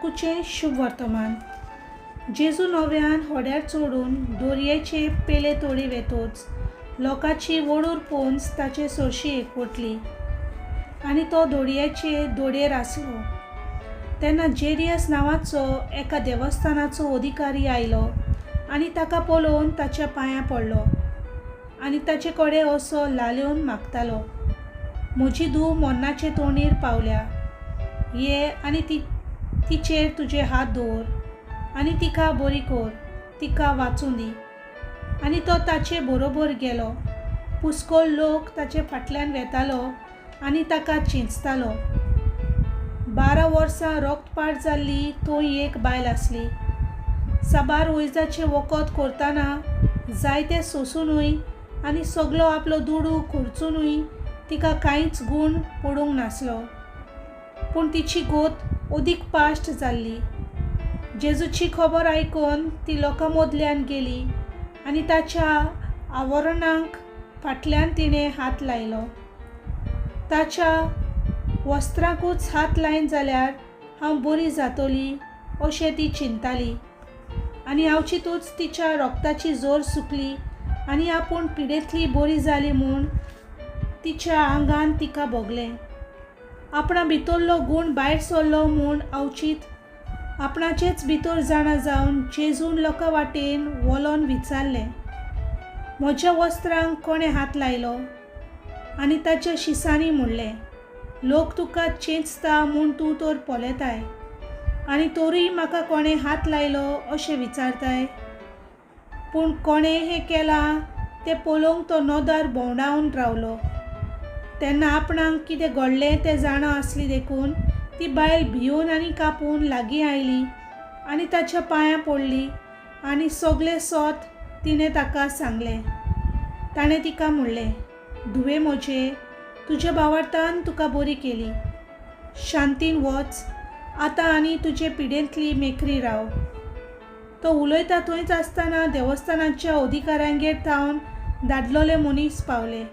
मार्कूचें शुभ वर्तमान. जेजू नव्यान होड्यार चडून दोरयेचे पेले तोडी वेतोच लोकांची वडूर पोंच ताचे सरशी एकवटली आनी तो दोडयेचे दोडयेर आसलो. तेन्ना जेरियस नांवाचो एका देवस्थानाचो अधिकारी आयलो आनी ताका पळोवन ताच्या पांयां पडलो आनी ताचे कडेन असो लालेवन मागतालो, म्हजी धूव मरणाचे तोंडीर पावल्या, ये आनी तिचेर तुजे हात दवर आनी तिका बरी कर, तिका वाचूं दी. आनी तो ताचे बरोबर गेलो. पुस्कोळ लोक ताचे फाटल्यान वेतालो आनी ताका चेंचतालो. 12 वर्सां रक्तपात जाल्ली थंय एक बायल आसली. साबार वैजाचें वखद करतना जायते सोंसुनूय आनी सगलो आपलो दुडू खर्चुनूय तिका कांयच गूण पडूंक नासलो. पूण तिची गोत अदीक पाश्ट जाल्ली. जेजूची खबर आयकून ती लोकां मदल्यान गेली आनी ताच्या आवरणाक फाटल्यान तिणें हात लायलो. ताच्या वस्त्रांकूच हात लायन जाल्यार हांव बरी जातली अशें ती चिंताली आनी अवचितूच तिच्या रोगताची जोर सुकली आनी आपूण पिडेंतली बरी जाली म्हूण तिच्या आंगान तिका भोगलें. आपणा भितरलो गूण भायर सरलो म्हूण अवचीत आपणाचेच भितर जाणा जावन जेजून लोकां वाटेन वलोन विचारलें, म्हज्या वस्त्रांक कोणें हात लायलो? आनी ताच्या शिसांनी म्हणलें, लोक तुका चेंचता म्हूण तूं तर पळयताय आनी तरूय म्हाका कोणें हात लायलो अशें विचारताय. पूण कोणें हें केलां तें पळोवंक तो नदर भोंवडावन रावलो. तेन्ना आपणाक कितें घडलें तें जाणा आसली देखून ती बायल भियोन आनी कापून लागीं आयली आनी ताच्या पांयां पडली आनी सगलें सोत तिणें ताका सांगलें. ताणें तिका म्हणलें, धुवे म्हजे, तुज्या भावार्थान तुका बरी केली, शांतीन वच आतां आनी तुजे पिडेंतली मेकरी राव. तो उलयता थंयच आसतना देवस्थानाच्या अधिकाऱ्यांगेर थावन दादलोले मनीस पावले.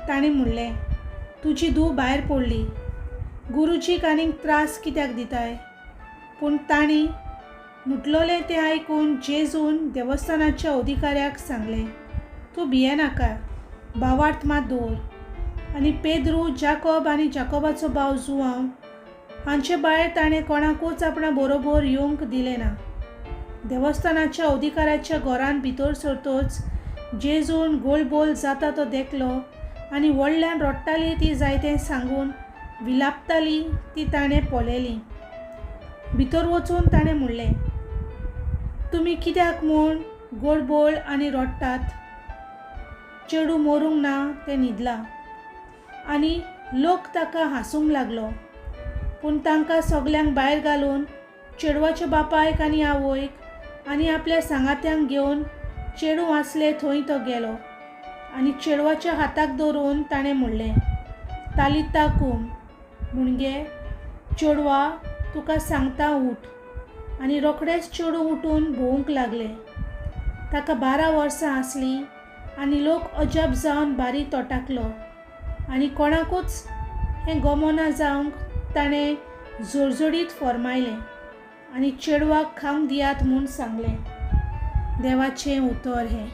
ताणें म्हणलें, तुजी धूव भायर पडली, गुरुजीक आनीक त्रास कित्याक दिताय? पूण तांणी म्हटलोलें तें आयकून जेजून देवस्थानाच्या अधिकाऱ्याक सांगलें, तूं भियेनाका, भावार्थ मात दवर. आनी पेद्रू, जाकोब आनी जाकोबाचो भाव जुआंव हांचे भायर ताणें कोणाकूच आपणा बरोबर येवंक दिलें ना. देवस्थानाच्या अधिकाऱ्याच्या घरान भितर सरतोच जेजून गोलबोल जाता तो देखलो आनी व्हडल्यान रडटाली ती जायतें सांगून विलापताली ती ताणें पळयली. भितर वचून ताणें म्हणलें, तुमी कित्याक म्हूण गोडबोळ आनी रडटात? चेडूं मरूंक ना, तें न्हिदलां. आनी लोक ताका हांसूंक लागलो. पूण तांकां सगल्यांक भायर घालून चेडवाच्या बापायक आनी आवयक आनी आपल्या सांगात्यांक घेवन चेडूं आसलें थंय तो गेलो आनी चेडवाच्या हाताक धरून ताणें म्हणलें, तालिता कुम, म्हणजे चेडवा तुका सांगता उठ. आनी रोखडेंच चेडूं उठून भोंवूंक लागलें. ताका 12 वर्सां आसलीं आनी लोक अजाप जावन बारी तोटाकलो आनी कोणाकूच हें गमना जावंक ताणें जोडजोडीत फर्मायलें आनी चेडवाक खावंक दियात म्हूण सांगलें. देवाचें उतर हें.